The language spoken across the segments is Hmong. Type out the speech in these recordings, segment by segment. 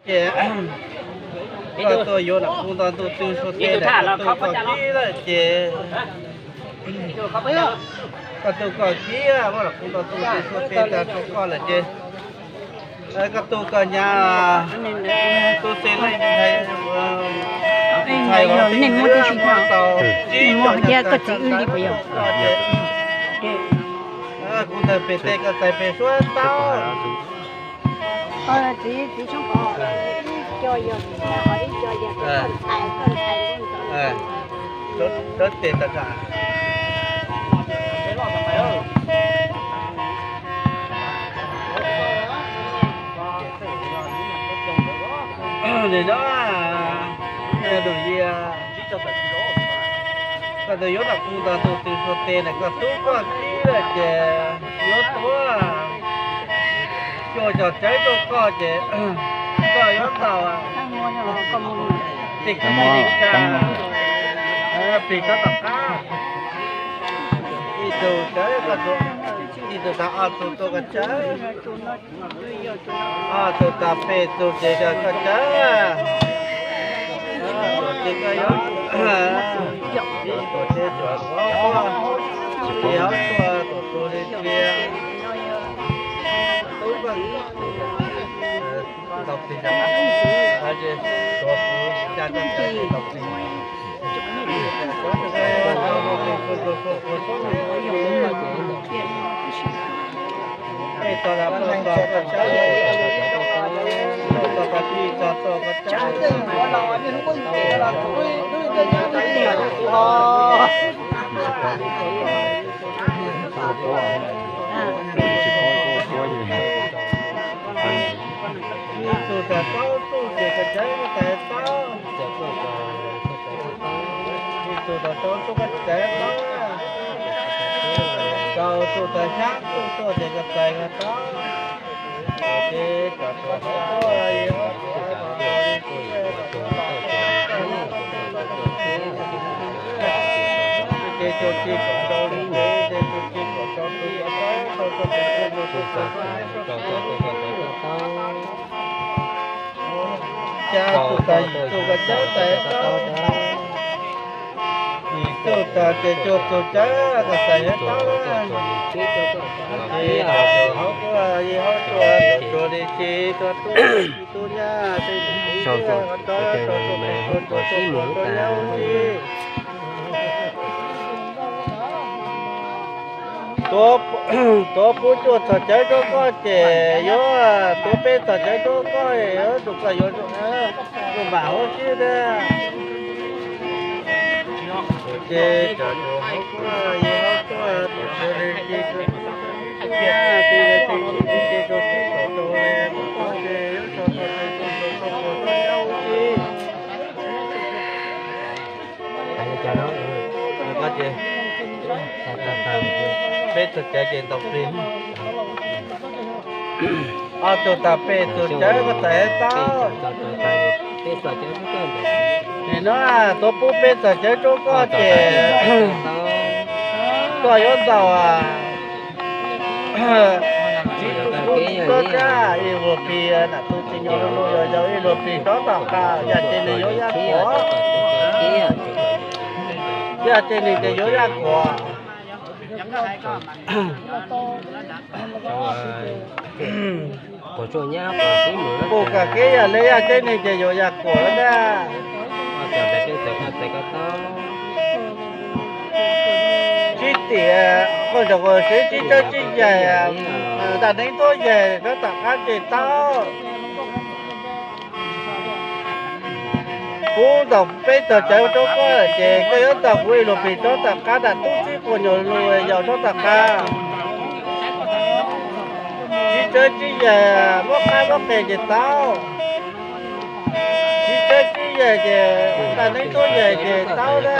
Ces koj tuaj yuav nam qub nto ntuj twg suav teb ntawm koj tuaj koj kib lawm ces, koj tuaj koj kib, muab nam qub nto ntuj twg suav teb ntawm koj lawm ces, koj tuaj koj nyab, tub xeeb leej ntxhais, ntxhais vauv xeeb ntxwv muab tau tsib caug nyab txais koj ntawd, koj ces, kuv ntawd pem tej koj txais pem suab tau. Sawv tes tas zam. Nim no, dum yia, koj tus yuav nam qub nto ntuj twg suav teb ntawm koj tub koj kib lawm ces yuav tuav cuaj caum tsawv rau koj ces koj yuav tau, tej koj tej tsa, plig koj tom qab, ib tug tsawv, ib tug tas ob tug tuaj koj tsawv, ob tug tas peb tug ces koj tsawv, ces koj yuav, ces yuav tuaj tus tus li tias, tub koj, ntau plig, ces tuav kuv cas koj tsawv ntau plig. Ib tug tas plaub tug ces koj tsawv koj txais tau. Ib tug tas rau tug koj txais tau. Rau tug tas xyaa tug tuaj ces koj txais koj tau. Ces tso tuaj hauv tuaj, ces tso tsis kom rau li ces, ces tso tsis kom rau tus, tau tso tus, tso tus, tso tus, tso tus. Cas tus tas yim tug koj tsawv txais tau. Yim tug tas ces cuaj tug tsawv koj txais tau. Ces tso tus hauv tuaj, yim hauv tuaj, tsuas li ces tso tus, tus nyab, tus nyab, tus nyab. Tuav pub cuaj txog cawv rau koj ces yuav tuav peb txog cawv rau koj, yuav tus koj yuav tus mam huv sib tiag. Ces tsam tus hauv tuaj, yim hauv tuaj, tus tsawv li ci, tus nyab, tus nyab, tus nyab, tus nyab, tus nyab, tus nyab. Peb tug cawv ces ntaus plig. Ob tug tas peb tug cawv koj txais tau. Nim no tuav pub peb txog cawv rau koj ces koj yuav ntaus ib tug kub koj thiab ib luag plig, nam tub txiv nyob lub lub yog yau ib luag plig rov tom qab, yam ces nws yuav yaj kuav. Yam ces nws ces yuav yaj kuav. Pum kom kev yam li yaj ceeb neeg ces yuav yaj kuav ntag. Sib tiam, qoj ntawm qos sib tsib tsawb tsib yaig, ntaj neeb tuab yaig rov tom qab ces tau. Kuv ntaus peb txog cawv rau koj ces koj yuav ntaus kuv ib luag plig rov tom qab, nram tub txib quas nyuag lus yau rov tom qab. Tsib tsawb tsib yaig muab qab muab qe ces tau. Tsib tsawb tsib yaig ces ntaj neeb tuab yaig ces tau na.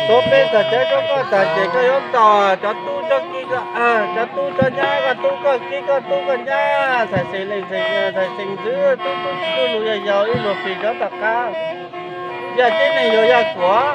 Tuav peb txog cawv rau koj tas ces koj yuav ntaus cov tub cov ki, cov tub cov nyab, koj tub koj ki, koj tub koj nyab, txhais xeem leej txhais xeem ntxwv, tub tub tub lus yau yau ib luag plig rov tom qab. Yaj ceeb neeg yuav yaj kuav.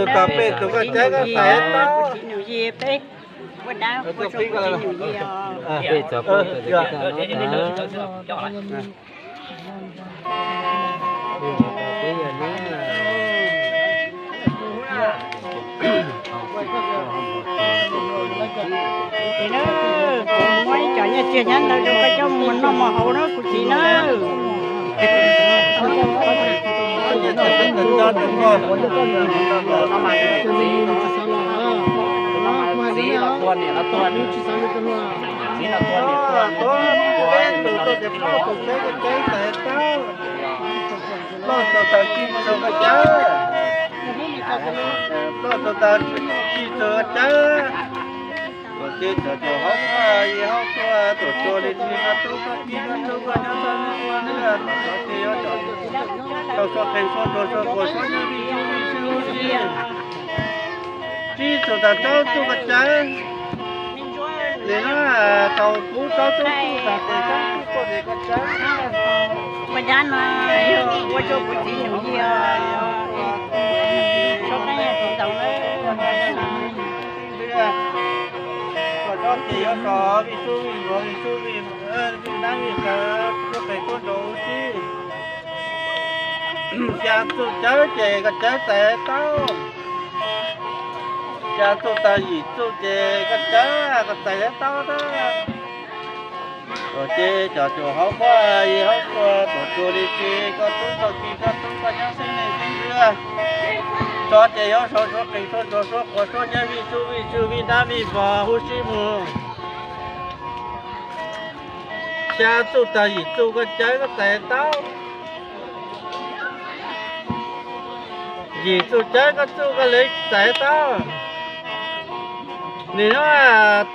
tus tog peb tug koj cawv koj txais tau. Kuv txiv Nus Yis peb ua dab ua tsov kuv txiv Nus Yis os. Peb txog peb txog. Kuv muab ib co nyiaj txiag nyob ntawd rau koj coj mus noj mus haus na kuv txiv na. Tuag niam los tuag niam, tuag peb tus tuag tias plaub tus txawb koj cawv txais tau. Plaub tus tag kis txawb koj cawv, plaub tus tag kis txawb koj cawv. Tuam ces cov tuam hauv koj yim hauv tuaj tuam tuag li tsis no tub koj kib no tub koj nyob txog nub ua neb los tom xov ces yuav tau suab qees suab nruas suab quas suab nyob vij sub vij sub vij. Tsib tug tag tsaub txuj koj cawv. Nim no tau kuv tsaub tub txuj tag tes tsaub txuj tuaj tes koj cawv. Ua dab no yog ua rau kuv txiv Nus Yis os. Tsob qeej tsis tau na. Koj tsob tes yuav tso vij sub vij nruas vij sub vij, vij nab vij qawv tuaj qees tuaj nrau ub sib. Xya txuj cawv ces koj cawv txais tau. Xya txuj tag yim txuj ces koj cawv koj txais tau na. Tuam ces cov tuam hauv koj yim hauv tuaj tuam tuag li tsis koj tub koj kis koj tub koj nyob xeeb leej xeeb ntxwv. Tso ces yuav sau suab qees suab nruas suab quas suab nyob vij sub vij sub vij nab vij npog huv sib mus. Xya txuj tag yim txuj koj cawv koj txais tau. Yim txuj cawv koj txuj koj li txais tau. Nim no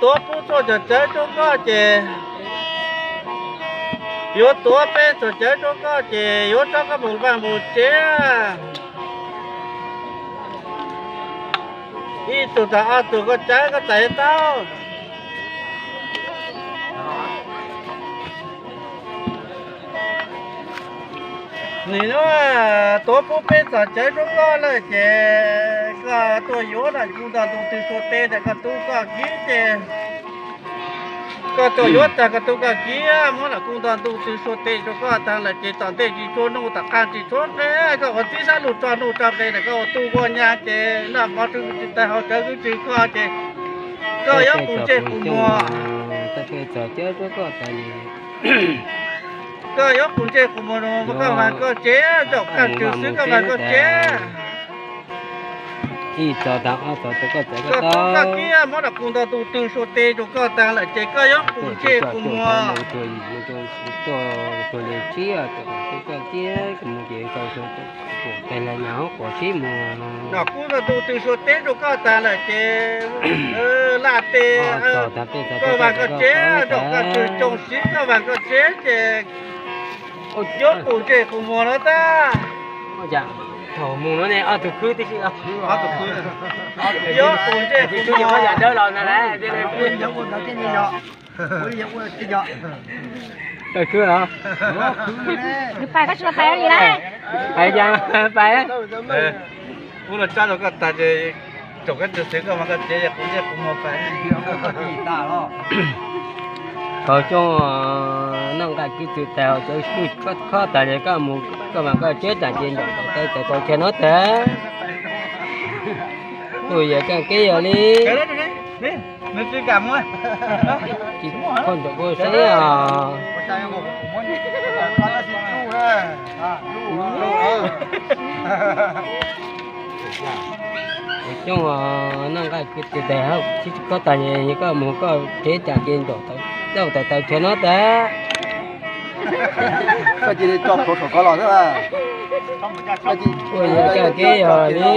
tuav pub txuj cov cawv rau koj ces yuav tuav peb txoj cawv rau koj ces yuav tso koj mus vaj mus tsev. Ib tug tag ob tug koj cawv koj txais tau. Nim no tuav pub peb txoj cawv rau koj lawm ces koj tuaj yuav lam kuj nto ntu twg suav tes ntawm koj tub koj kiv ces koj tuaj yuav tag koj tub koj kiv muab lam kuj nto ntu twg suav tes rau koj tag lawm ces tom ntej tsis tshua nuj tom qab tsis tshua nqe koj ua tib sab lug tso nuj tso nqe ntawm koj ua tub ua nyab ces noj mov rau tsis tag haus cawv kub tsis koj ces koj yuav qus ntsej qus muag. Koj yuav qus ntsej qus muag no koj mas koj tsev, zaum kaj tswv xwb koj mas koj tsev. Ib txog tag ob txog koj txais koj tub koj kiv muab lam kuj nto ntu twg suav tes rau koj tag lawm ces koj yuav qus ntsej qus muag. Koj kiv mus ces koj tais lawv nyuam qhuav sib muag. Lam kuj nto ntu twg suav tes rau koj tag lawm ces Tag tes, koj vaag koj tsev, koj tug coo siv koj vaag koj tsev ces yuav qus ntsej qus muag no tag. Thaum mus no ne ob tug khwb tib si, yuav qus ntsej qus muag. Khwb los? Pais koj tsis los pais li na. Pais, pais. Ub, los tso rau koj tag ces tsoom koj tug xwv koj vaag koj tsev, qus ntsej qus muag pais. Thaum Xyooj noj nqaij kwv tw tas, cov kwj khob tas ces koj mus koj vaag koj tsev tas ces nraum tawm tau chaw no tag. Kuj yog koj kev yog li. Tsis khob nraum kuv saib os. Xyooj noj nqaij kwv tw tas, tsis khob tas ces koj mus koj tsev tas ces nraum tawm tau chaw no tag. Koj cia li tso plhuav saum ko los xwb. Ua yog koj kev yog li.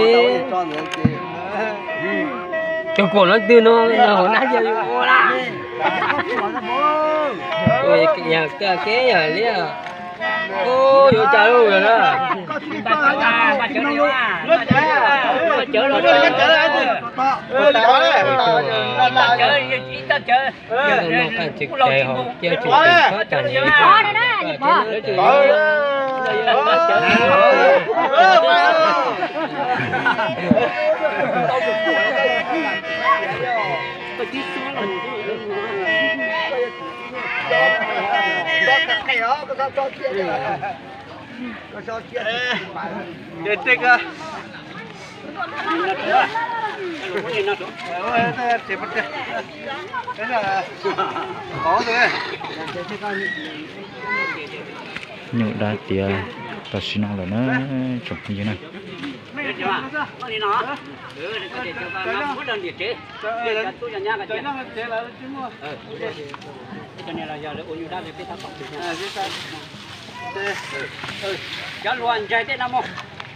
Cov kuam no twg no, hauv nab yog yus ua lawm. Ua yog koj kev yog li. Ub, yuav cas lub yog na. Noj nqaij tsis tes hos cia tsis tes khob tas ces Nyuj dab tiav tam sim no lawm na, tsoom phooj ywg na. Cov luag ntsaig tej no mus.